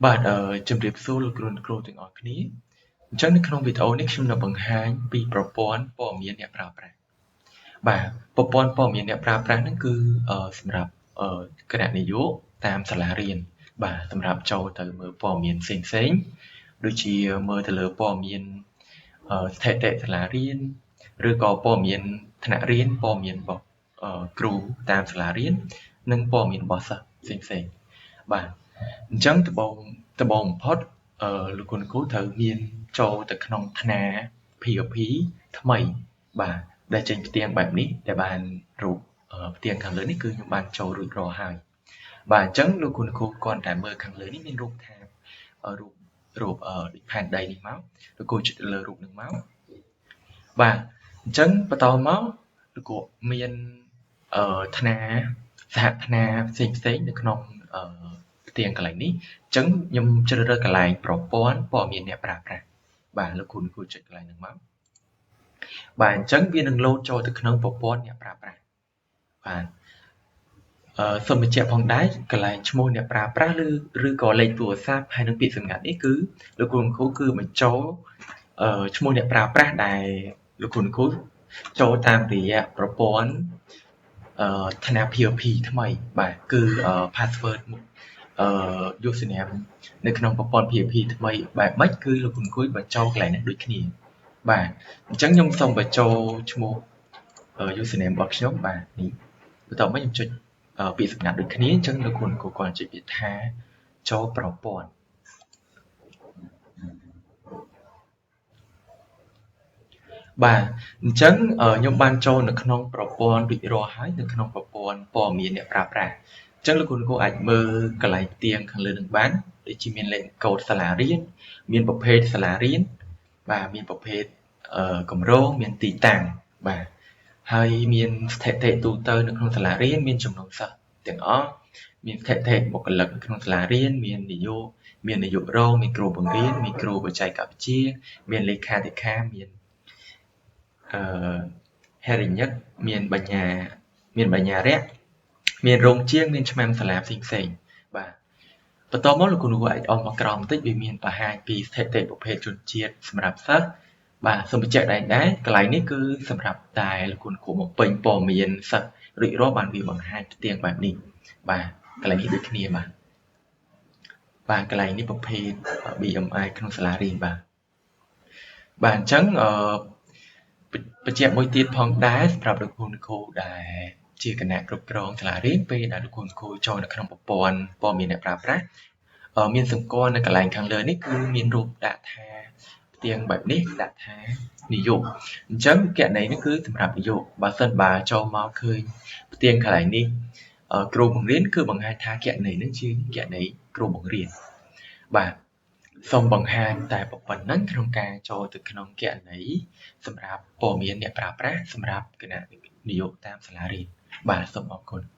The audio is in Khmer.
បាទជម្រាបសួរលោកគ្រូអ្នកគ្រូទាំងអស់គ្នាអញ្ចឹងនៅក្នុងវីដេអូនេះខ្ញុំនឹងបង្ហាញពីប្រព័ន្ធព័ត៌មានអ្នកប្រើប្រាស់បាទប្រព័ន្ធព័ត៌មានអ្នកប្រើប្រាស់ហ្នឹងគឺសម្រាប់គណៈនាយកតាមសាលារៀនបាទសម្រាប់ចូលទៅមើលព័ត៌មានផ្សេងផ្សេងដូចជាមើលទៅលើព័ត៌មានស្ថិតិសាលារៀនឬក៏ព័ត៌មានថ្នាក់រៀនព័ត៌មានរបស់គ្រូតាមសាលារៀននិងព័ត៌មានរបស់សិស្សផ្សេងផ្សេងបាទអញ្ចឹងដំបូងបំផុតលោកគ្រូត្រូវមានចូលទៅក្នុងថ្នា POP ថ្មីបាទដែលចេញផ្ទាំងបែបនេះដែលបានរូបផ្ទាំងខាងលើនេះគឺខ្ញុំបានចូលរួចរាល់ហើយបាទអញ្ចឹងលោកគ្រូគ្រាន់តែមើលខាងលើនេះមានរូបថារូបដូចផែនដីនេះមកលោកគ្រូចុចលើរូបនឹងមកបាទអញ្ចឹងបន្តមកលោកគ្រូមានថ្នាសហថ្នាផ្សេងផ្សេងនៅក្នុងផ្ទាំងកន្លែងនេះអញ្ចឹងខ្ញុំជ្រើសរើសកន្លែងប្រព័ន្ធព័ត៌មានអ្នកប្រើប្រាស់បាទលោកគ្រូចុចកន្លែងហ្នឹងមកបាទអញ្ចឹងវានឹងលោតចូលទៅក្នុងប្រព័ន្ធអ្នកប្រើប្រាស់បាទសូមបញ្ជាក់ផងដែរកន្លែងឈ្មោះអ្នកប្រើប្រាស់ឬក៏លេខទូរស័ព្ទហើយនិងពាក្យសម្ងាត់នេះគឺលោកគ្រូគឺបញ្ចូលឈ្មោះអ្នកប្រើប្រាស់ដែលលោកគ្រូចូលតាមរយៈប្រព័ន្ធថ្នា POP ថ្មីបាទគឺ password username នៅក្នុងប្រព័ន្ធ POP ថ្មីបែបម៉េចគឺលោកគ្រូបញ្ចូលកន្លែងនេះដូចគ្នាបាទអញ្ចឹងខ្ញុំសូមបញ្ចូលឈ្មោះ username របស់ខ្ញុំបាទនេះបន្ទាប់មកខ្ញុំចុចពាក្យសម្ងាត់ដូចគ្នាអញ្ចឹងលោកគ្រូគាត់ចុចពាក្យថាចូលប្រព័ន្ធបាទអញ្ចឹងខ្ញុំបានចូលនៅក្នុងប្រព័ន្ធរួចរាល់ហើយនៅក្នុងប្រព័ន្ធព័ត៌មានអ្នកប្រើប្រាស់អញ្ចឹងលោកគ្រូអាចមើលកន្លែងផ្ទាំងខាងលើនឹងបានដូចជាមានលេខកូដសាលារៀនមានប្រភេទសាលារៀនបាទមានប្រភេទគម្រោងមានទីតាំងបាទហើយមានស្ថិតិទូទៅនៅក្នុងសាលារៀនមានចំនួនសិស្សទាំងអស់មានស្ថិតិបុគ្គលិកក្នុងសាលារៀនមាននាយកមាននាយករងមានគ្រូបង្រៀនមានគ្រូបច្ចេកវិទ្យាមានលេខាធិការមានហិរញ្ញិកមានបញ្ញាមានបញ្ញារៈមានរោងជាងមានឆ្មាំសាលាផ្សេងផ្សេងបាទបន្តមកលោកគ្រូអាចអមមកក្រោមបន្តិចវាមានបង្ហាញពីស្ថិតិប្រភេទជនជាតិសម្រាប់សិស្សបាទសូមបញ្ជាក់ដែរកន្លែងនេះគឺសម្រាប់តែលោកគ្រូបំពេញព័ត៌មានសិស្សរួចរាល់បានវាបង្ហាញផ្ទាំងបែបនេះបាទកន្លែងនេះដូចគ្នាបាទបាទកន្លែងនេះប្រភេទ BMI ក្នុងសាលារៀនបាទបាទអញ្ចឹងបញ្ជាក់មួយទៀតផងដែរសម្រាប់លោកគ្រូដែលជាគណៈគ្រប់គ្រងសាលារៀនពេលដែលលោកគ្រូចូលនៅក្នុងប្រព័ន្ធព័ត៌មានអ្នកប្រើប្រាស់មានសម្គាល់នៅកន្លែងខាងលើនេះគឺមានរូបដាក់ថាផ្ទាំងបែបនេះដាក់ថានាយកអញ្ចឹងគណនីនេះគឺសម្រាប់នាយកបើសិនបើចូលមកឃើញផ្ទាំងកន្លែងនេះគ្រូបង្រៀនគឺបង្ហាញថាគណនីនេះជាគណនីគ្រូបង្រៀនបាទសូមបង្ហាញតែប៉ុណ្ណឹងក្នុងការចូលទៅក្នុងគណនីសម្រាប់ព័ត៌មានអ្នកប្រើប្រាស់សម្រាប់គណៈនាយកតាមសាលារៀនបាទសូមអរគុណ។